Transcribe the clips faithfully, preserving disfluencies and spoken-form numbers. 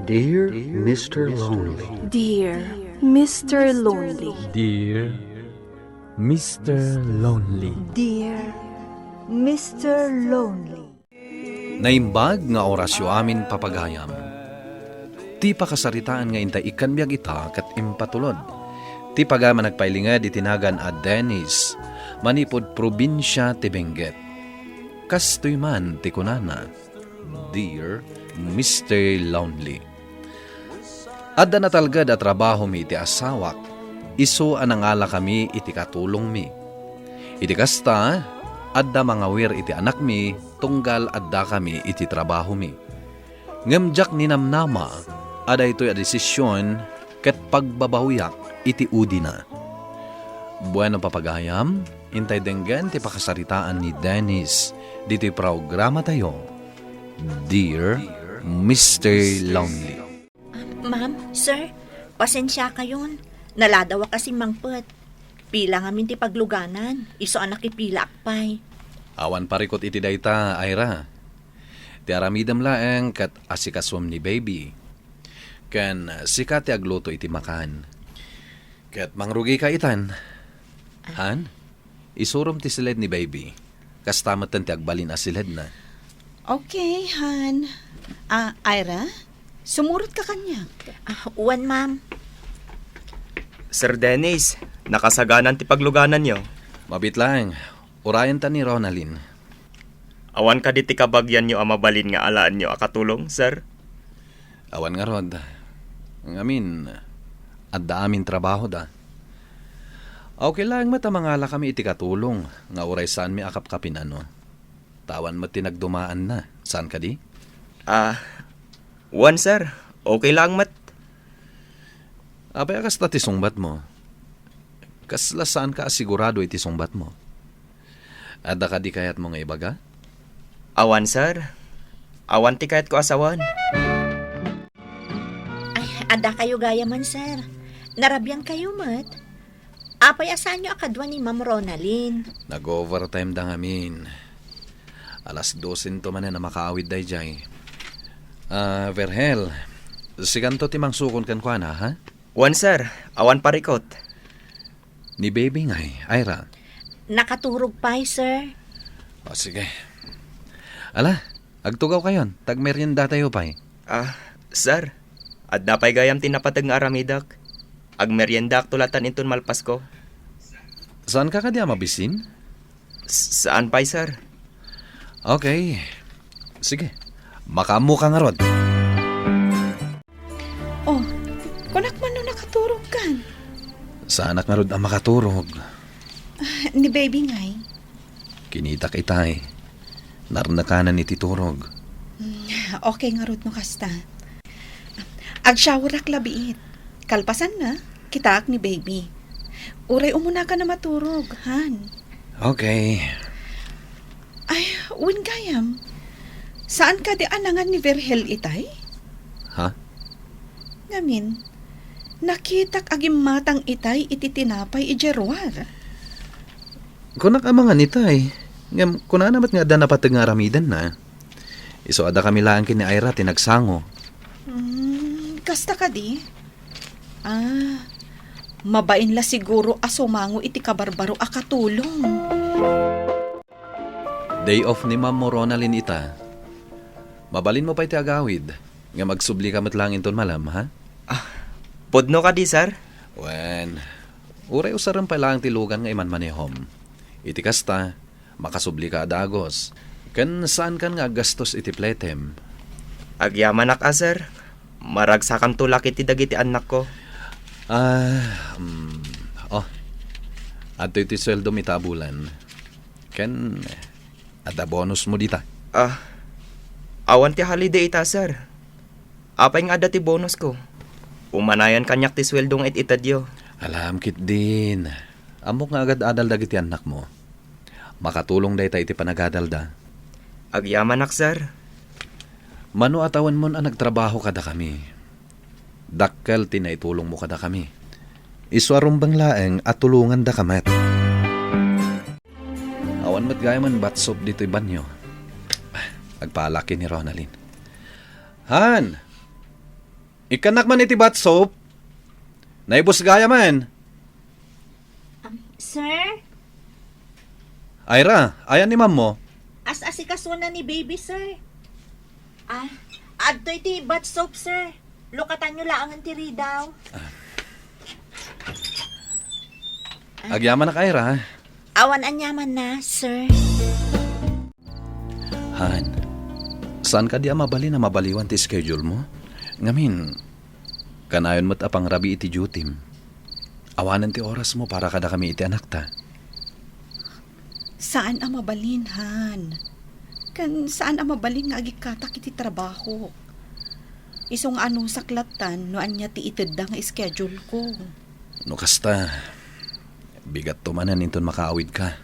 Dear Mister Lonely. Dear Mister Lonely. Dear Mister Lonely. Dear Mister Lonely. Naimbag nga orasyo amin, papagayam. Ti pakasaritaan nga intay ikkan biag ita ket impatulod. Ti pagayam a nagpailinged iti nagan a Dennis, manipud probinsia ti Benguet. Kastoy man ti kunana, Dear Mister Lonely. Adda natalged a trabahomi iti asawak, isu a nangalakami iti katulongmi. Iti kasta, adda mangawir iti anakmi tunggal addakami iti trabahomi. Ngem diak ninamnama a daytoy a desisyon ket pagbabawiak iti udina. Bueno, papagayam, intay denggen ti pakasaritaan ni Dennis ditoy programatayo, Dear Mister Lonely. Ah, ma'am, sir, pasensiakayon. Naladawak a simmangpet. Pila ngamin ti pagluganan. Isu a nakipilaak pay. Awan parikut iti dayta, Ira. Ti aramidem laeng ket asikasuem ni baby. Ken sika ti agluto iti makan. Ket mangrugika itan. Ah. Han? Isurom ti siled ni baby. Kasta metten ti agbalin a siledna. Okay, Han. Ah, Ira, sumurotka kaniak. Ah, wen, ma'am. Sir Dennis, nakasaganan ti paglugananyo. Mabiit laeng. Urayenta ni Ronaldin. Awan kadi ti kabagianyo a mabalin nga alaenyo a katulong, sir? Awan ngarud. Ngamin, adda amin trabahoda. Okay laeng met a mangalakami iti katulong nga uray saanmi a kapkapin, ano. Ta awan met ti nagdumaanna. Saan kadi? Ah, wen, sir. Okay laeng met. Apay a kasta ti sungbatmo? Kasla saanka a sigurado iti sungbatmo? Adda kadi kayatmo nga ibaga? Awan, sir. Awan ti kayatko a sawen. Ay, adda kayo gayamen, sir. Narabian kayo met. Apay a saanyo a kadua ni Ma'am Ronaldin? Nag-overtime da ngamin. Alas dosen to manen a makaawid daydiay. Ah, Verhel, sikanto ti mangsukon kenkuana, ha? Wen, sir. Awan parikut. Ni baby ngay, Ira? Nakaturog pay, sir. O, sige. Ala, agtugaw kayon, ta agmeriendatayo pay. Ah, sir, adda pay gayam ti napateg nga aramidek. Agmeriendaakto latan inton malpasko. Saanka kadi a mabisin? S-, saan pay, sir. Okay. Sige. Makaammoka ngarud. Oh, kunak man no nakaturogkan. Saanak ngarud a makaturog. Ah, ni baby ngay. Kinitak itay. Narnakanan iti turog. Mm, okay ngarud no kasta. Agshowerak labiit. Kalpasanna, kitaak ni baby. Uray umunaka a maturog, han. Okay. Ay, wen gayam. Saan kadi a nangan ni Verhel itay? Ha? Ngamin, nakitak a gimmatang itay iti tinapay idiay ruar. Kunak a mangan itay. Ngem kunana met nga adda napateg nga aramidenna. Isu a dakami laeng ken ni Ira ti nagsango. Hmm, kasta kadi? Ah, mabain la siguro a sumango iti kabarbaro a katulong. Day off ni Ma'am Ronaldin ita. Mabalinmo pay ti agawid, ngem agsublika met laeng inton malem, ha? Ah, pudno kadi, sir? Wen, uray usarem pay laeng ti lugan nga imanmanehom. Iti kasta, makasublika a dagus, ken saankan nga aggastos iti pletem. Agyamanak a, sir. Maragsakanto la ket iti dagiti annakko. Ah, mm, oh. Adtoy ti sueldom ita a bulan. Ken adda bonusmo dita. Ah, awan ti holiday ita, sir. Apay nga adda ti bonusko? Umanayan kaniak ti sueldo nga it-itedyo. Alam ketdin. Ammok nga agad-adal dagiti annakmo. Makatulong dayta iti panagadalda. Agyamanak, sir. Mano a tawenmon a nagtrabaho kadakami. Dakkel ti naitulongmo kadakami. Isu a rumbeng laeng a tulongandaka met. Awan met gayamen batsop ditoy banyo. Agpaalaki ni Ronaldin. Han! Ikkannak man iti bath soap. Naibus gayam. Um, sir? Ira, ayan ni mammo? As-asikasona ni baby, sir. Ah, adtoy ti bath soap, sir. Lukatanyo laengen ti ridaw. Agyamanak, Ira. Awan aniamanna, sir. Han, saan kadi a mabalin a mabaliwan ti schedule mo? Ngamin, kanayon met a pangrabii iti duty-m. Awanen ti oras mo para kadakami iti anakta. Saan a mabalin, Han. Ken saan a mabalin nga agikkatak iti trabaho. Isu nga anusak lattan no ania ti itedda nga schedule ko. No kasta, bigatto manen inton makaawidka.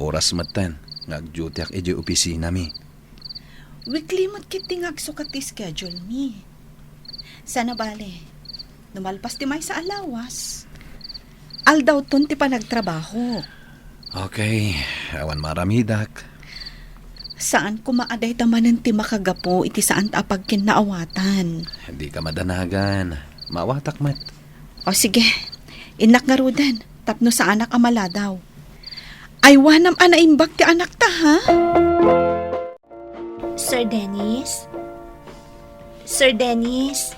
Oras metten nga agdutiak idiay opisinami. Weekly met ketdi nga agsukat ti schedule mi. Sana bale, no malpas ti maysa a lawas, aldawton ti panagtrabaho. Okay, awan maaramidak. Saan koma a dayta manen ti makagapu iti saanta a pagkinnaawatan. Dika madanagan. Maawatak met. O sige, innak ngaruden tapno saanak a maladaw. Aywanam a naimbag ti anakta, ha? Sir Dennis? Sir Dennis?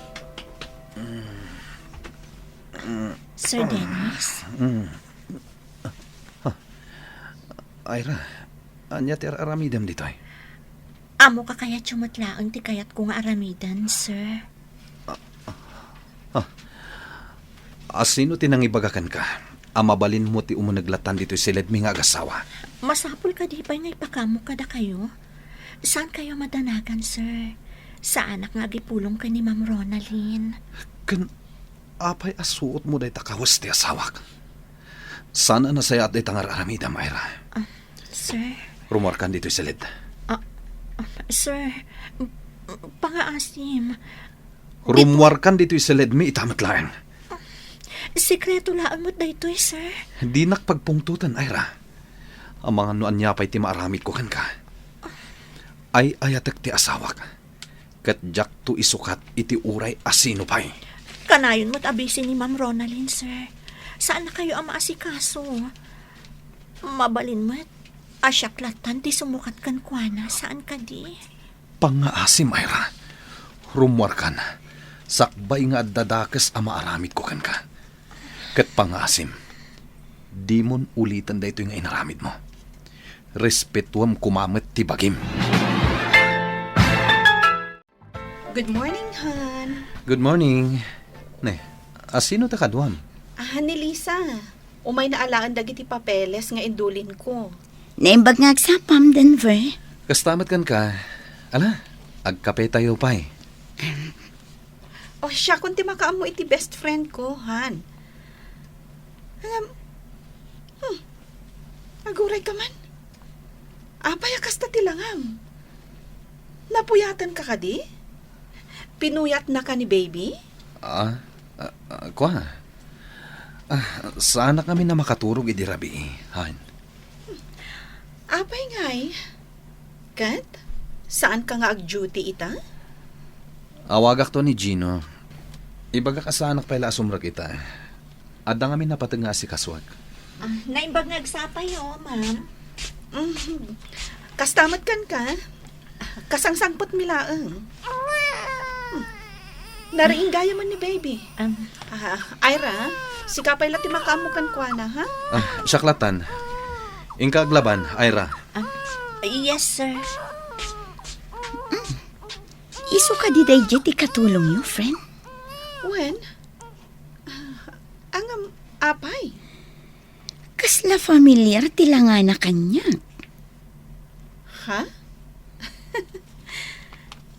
Sir Dennis? Ira, ania ti ar-aramidem ditoy? Ammo kakayatyo met laeng ti kayatko nga aramiden, sir. Ah, asino ti nangibaga kenka a mabalinmo ti umuneg lattan ditoy siledmi nga agasawa? Masapul kadi pay nga ipakaammo kadakayo? Saankayo a madanagan, sir. Saanak nga agipulong ken ni Ma'am Ronalyn. Ken apay a suotmo dayta kawes ti asawak? Saan a nasayaat dayta nga ar-aramidem, Ira. Ah, sir. Rummuarkan ditoy siled. Ah, ah, sir, pangaasim. Rummuarkan ditoy siledmi ita met laeng. Sekreto laeng met daytoy, sir. Dinak pagpungtoten, Ira. Amangan no ania pay ti maaramidko kenka. Ay-ayatek ti asawak. Ket diakto isukat iti uray a sino pay. Kanayon met a busy ni Ma'am Ronalyn, sir. Saannakayo a maasikaso. Mabalin met a siak lattan ti sumukat kenkuana, saan kadi? Pangngaasim, Ira. Rummuarkan. Sakbay nga adda dakes a maaramidko kenka. Ket pangngaasim, dimon uliten daytoy nga inaramidmo. Respetuem koma met ti bagim. Good morning, Han. Good morning. Ne, asino ta kaduam? Ah, ni Lisa. Umayna alaen dagiti papeles nga indulinko. Naimbag nga agsapam, Denver. Kasta met kenka. Ala, agkapetayo pay. O, siakon ti makaammo iti best friend ko, Han. Ngem, hmm, agurayka man. Apay a kasta ti langam? Napuyatenka kadi? Pinuyatnaka ni baby? Ah, ah, ah, kua. Ah, saanak ngamin a makaturog idi rabii, Han. Apay ngay? Ket, saanka nga ag-duty ita? Awagakto ni Gino. Ibagak a saanak pay la a sumrek ita. Adda ngamin napateg nga asikasuak. Ah, naimbag nga agsapayo, ma'am. Mhm. Kasta met kenka? Kasangsangpetmi laeng. Hmm. Nariing gayam ni baby. Um, Ah, Ira, sika pay la ti makaammo kenkuana, ha? Ah, siak lattan. Inka aglaban, Ira. Um, yes, sir. Isu kadi daydiay ti katulongyo, friend? Wen? Ah, ngem, apay? Kasla familiar ti langana kaniak? Ha?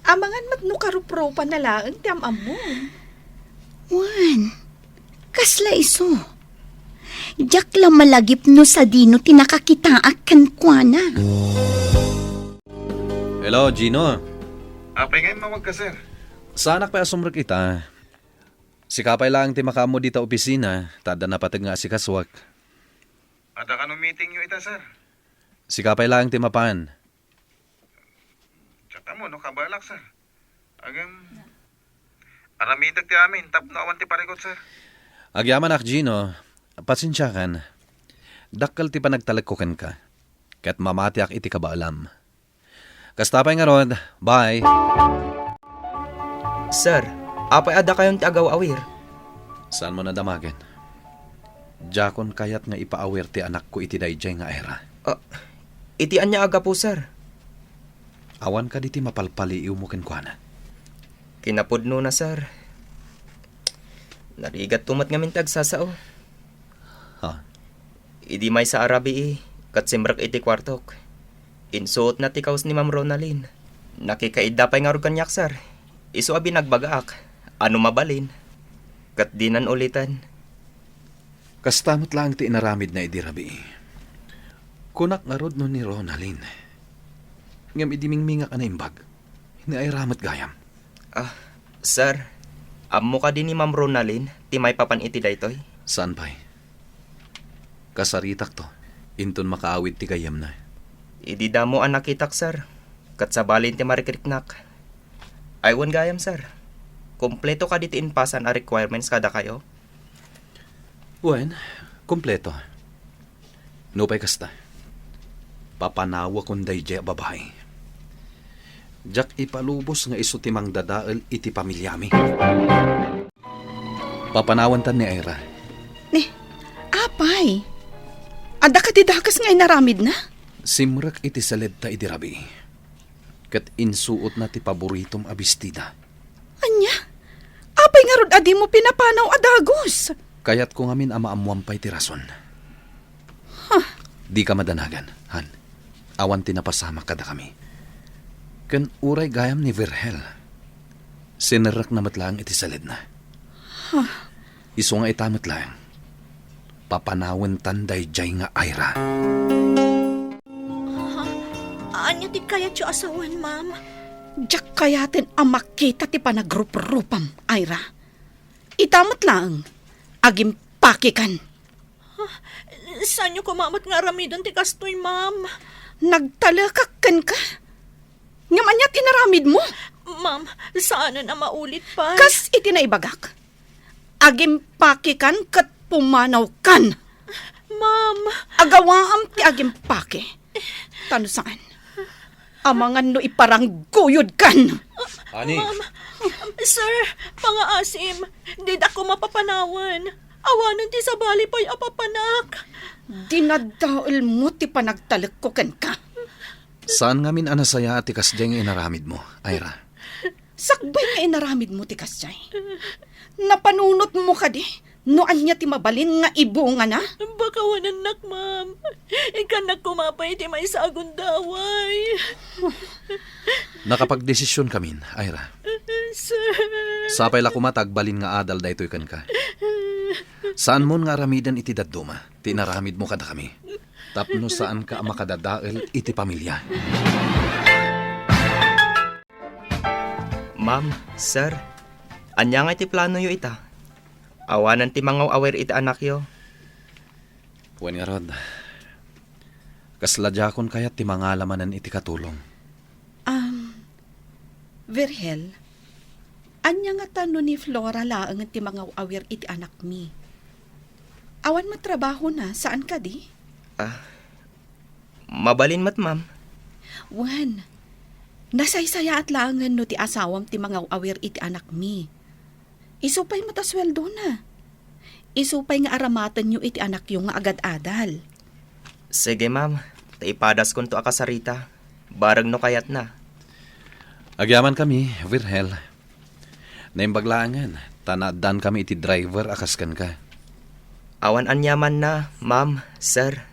Amangan met no karupropanna laeng ti am-ammom. Wen, kasla isu. Diak la malagip no sadino ti nakakitaak kenkuana. Hello, Gino. Apay nga immawagka, sir? Saanak pay a sumrek ita. Sika pay laeng ti makaammo dita opisina, ta adda napateg nga asikasuak. Adda kano meetingyo ita, sir? Sika pay laeng ti mapan. Diak ammo no kabalak, sir. Agem, Aramidek ti amin tapno awan ti parikut, sir. Agyamanak, Gino. Pasensiakan. Dakkel ti panagtalekko kenka. Ket mamatiak iti kabaelam. Kasta pay ngarud. Bye. Sir, apay a dakayon ti agaw-awir? Saanmo a damagen? Diakon kayat nga ipaawir ti anakko iti daydiay nga Ira. Ah, iti ania a gapu, sir? Awan kadi ti mapalpaliiwmo kenkuana? Kinapudnona, sir. Narigatto met ngamin ti agsasao. Ha? Idi maysa a rabii, ket simrek iti kuartok. Insuotna ti kaus ni Ma'am Ronalyn. Nakikaidda pay ngarud kaniak, sir. Isu a binagbagaak, a no mabalin. Ket dinan uliten. Kasta met laeng ti inaramidna idi rabii. Kunak ngarud no ni Ronalyn. Ngem idi mingmingak a naimbag, ni Ira met gayam. Ah, sir, ammo kadi ni Ma'am Ronalyn ti maipapan iti daytoy? Saan pay? Kasaritakto, inton makaawid ti gayyemna. Idi damo a nakitak, sir, ket sabali ti marikriknak. Ay, wen gayam, sir. Kompleto kadi ti impasan a requirements kadakayo? Wen, kompleto. Nupay kasta, papanawakon daydiay a babai. Diak ipalubos nga isu ti mangdadael iti pamiliami. Papanawantan ni Ira. Ni, apay, adda kadi dakes nga inaramidna? Simrek iti saledta idi rabii. Ket insuotna ti paboritom a bestida. Ania? Apay ngarud a dimo pinapanaw a dagus? Kayatko ngamin a maammoam pay ti rason. Huh. Dika madanagan, han. Awan ti napasamak kadakami. Ken uray gayam ni Virgel. Sinerrekna met laeng iti saledna. Huh. Isu nga ita met laeng, papanawentan daydiay nga Ira. Ha? Ania ti kayatyo a sawen, ma'am? Diak kayaten a makita ti panagruprupam, Ira. Ita met laeng, agimpakikan. Ha? Saanyo koma met nga aramiden ti kastoy, ma'am? Nagtalekak kenka? Ngem ania ti inaramidmo? Ma'am, saanen a maulit pay. Kas iti naibagak, agimpakikan ket pumanawkan. Ma'am! Agawaam ti agimpaki. Ta no saan, amangan no iparangguyodkan. Ani? Ma'am! Sir, pangaasim, didak koma papanawen. Awanen ti sabali pay a papanak. Dinadaelmo ti panagtalekko kenka. Saan ngamin a nasayaat ti kasdiay nga inaramidmo, Ira? Sakbay nga inaramidmo ti kasdiay, napanunotmo kadi no ania ti mabalin nga ibungana? Bakawanennak, ma'am. Ikkannak koma pay ti maysa a gundaway. Nakapagdesisionkamin, Ira. Sir. Sapay la koma ta agbalin nga adal daytoy kenka. Saanmon nga aramiden iti dadduma ti inaramidmo kadakami tapno saanka a makadadael iti pamilia. Ma'am, sir, ania nga iti planoyo ita? Awanen ti mangaw-awir iti anakyo? Wen ngarud, kasla diakon kayat ti mangala manen iti katulong. Um, Virgel, ania ngata no ni Flora laeng ti mangaw-awir iti anakmi? Awan met trabahona, saan kadi? Ah, mabalin met, ma'am. Wen, nasaysayaat laengen no ti asawam ti mangaw-awir iti anakmi. Isu pay met a sueldona. Isu pay nga aramatenyo iti anakyo nga agad-adal. Sige, ma'am. Ta ipadaskonto a kasarita. Bareng no kayatna. Agyamankami, Virgel. Naimbag laengen, ta naaddaankami iti driver a kas kenka. Awan aniamanna, ma'am, sir.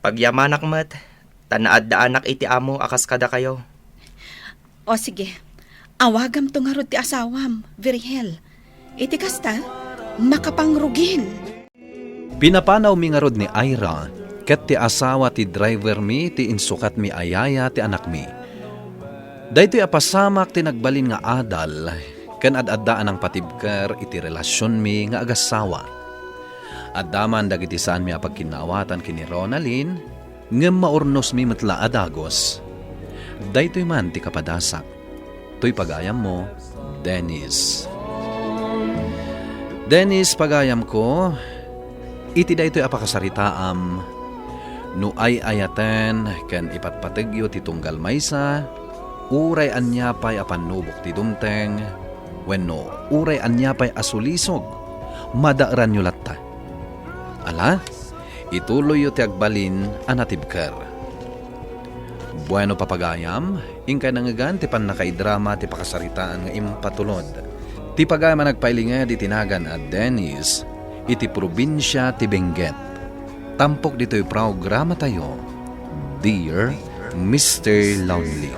Pagyamanak met, ta naaddaanak iti amo a kas kadakayo. O sige, awagamto ngarud ti asawam, Virgel. Iti kasta, makapangrugin. Pinapanawmi ngarud ni Ira ket ti asawa ti drivermi ti insukatmi a yaya ti anakmi. Daytoy a pasamak ti nagbalin nga adal ken ad-adda a nangpatibker iti relasionmi nga agassawa. Adda man dagiti saanmi a pagkinnaawatan ken ni Ronalyn, ngem maurnosmi met la a dagus. Daytoy man ti kapadasak. Toy pagayammo, Dennis. Dennis, pagayamko, iti daytoy a pakasaritaam, no ay-ayaten ken ipatpategyo ti tunggal maysa, uray ania pay a pannubok ti dumteng, wenno uray ania pay a sulisog, madaeranyo latta. Ala, ituloyyo ti agbalin a natibker. Bueno, papagayam, inkay nangngegan ti pannakaidrama ti pakasaritaan nga impatulod. Ti pagayam a nagpailinged iti nagan a Dennis iti probinsia ti Benguet. Tampok ditoy programatayo, Dear Mister Lonely.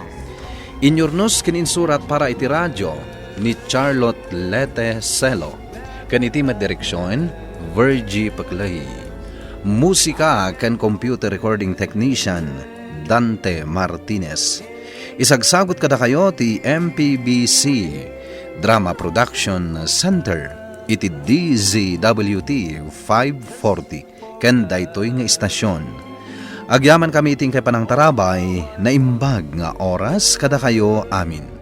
Inyurnos ken insurat para iti radio ni Charlotte Lete Celo, ken iti met direksion, Virgie Peclay. Musika ken computer recording technician, Dante Martinez. Isagsagut kadakayo ti M P B C Drama Production Center iti D Z W T five forty ken daytoy nga istasion. Agyamankami iti inkay panangtarabay, naimbag nga oras kadakayo amin.